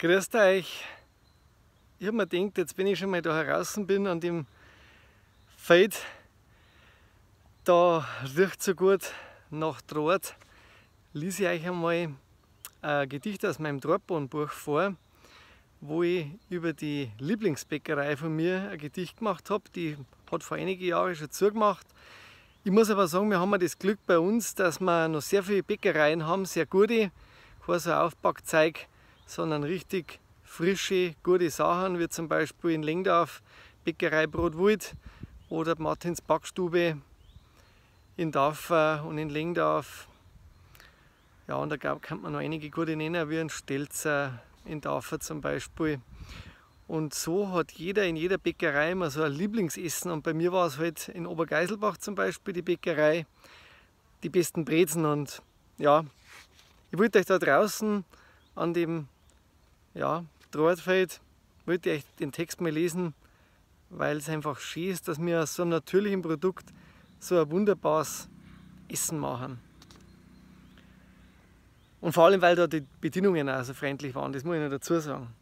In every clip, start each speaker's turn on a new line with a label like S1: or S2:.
S1: Grüßt euch! Ich habe mir gedacht, jetzt wenn ich schon mal da heraus bin an dem Feld, da riecht so gut nach Draht, lese ich euch einmal ein Gedicht aus meinem Drahtbahnbuch vor, wo ich über die Lieblingsbäckerei von mir ein Gedicht gemacht habe. Die hat vor einigen Jahren schon zugemacht. Ich muss aber sagen, wir haben das Glück bei uns, dass wir noch sehr viele Bäckereien haben, sehr gute, kein so Aufbackzeug, sondern richtig frische, gute Sachen, wie zum Beispiel in Lengdorf Bäckerei Brotwald oder Martins Backstube in Dorfer und in Lengdorf. Ja, und da kann man noch einige gute nennen, wie ein Stelzer in Dorfer zum Beispiel. Und so hat jeder in jeder Bäckerei immer so ein Lieblingsessen. Und bei mir war es halt in Obergeiselbach zum Beispiel die Bäckerei, die besten Brezen. Und ja, ich wollte euch da draußen an dem Drahtfeld, wollte ich euch den Text mal lesen, weil es einfach schön ist, dass wir aus so einem natürlichen Produkt so ein wunderbares Essen machen. Und vor allem, weil da die Bedingungen auch so freundlich waren, das muss ich noch dazu sagen.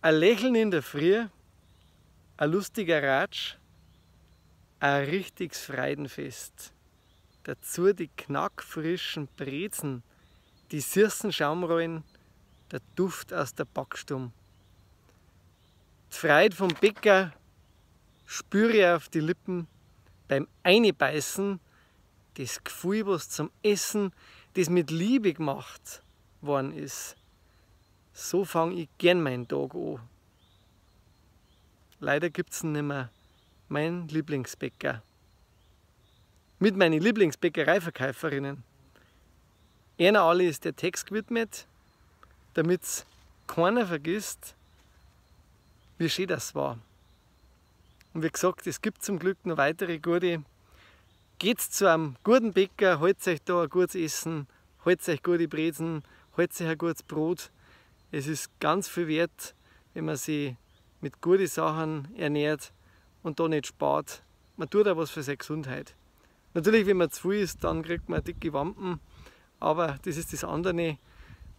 S1: Ein Lächeln in der Früh, ein lustiger Ratsch, ein richtiges Freudenfest. Dazu die knackfrischen Brezen, die süßen Schaumrollen, der Duft aus der Backstube. Die Freude vom Bäcker spüre ich auf die Lippen beim Einbeißen, das Gefühl, was zum Essen, das mit Liebe gemacht worden ist. So fange ich gern meinen Tag an. Leider gibt's ihn nicht mehr, mein Lieblingsbäcker. Mit meinen Lieblingsbäckereiverkäuferinnen. Einer alle ist der Text gewidmet, damit's keiner vergisst, wie schön das war. Und wie gesagt, es gibt zum Glück noch weitere gute. Geht's zu einem guten Bäcker, holt euch da ein gutes Essen, holt euch gute Brezen, holt euch ein gutes Brot. Es ist ganz viel wert, wenn man sich mit guten Sachen ernährt und da nicht spart. Man tut auch was für seine Gesundheit. Natürlich, wenn man zu viel isst, dann kriegt man dicke Wampen, aber das ist das andere.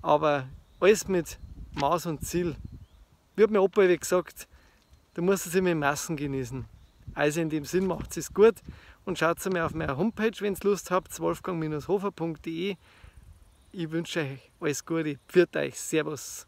S1: Aber alles mit Maß und Ziel. Wie hat mir Opa immer gesagt, du musst es immer in Massen genießen. Also in dem Sinn, macht es gut und schaut mal auf meiner Homepage, wenn ihr Lust habt, wolfgang-hofer.de. Ich wünsche euch alles Gute, pfiat euch, Servus.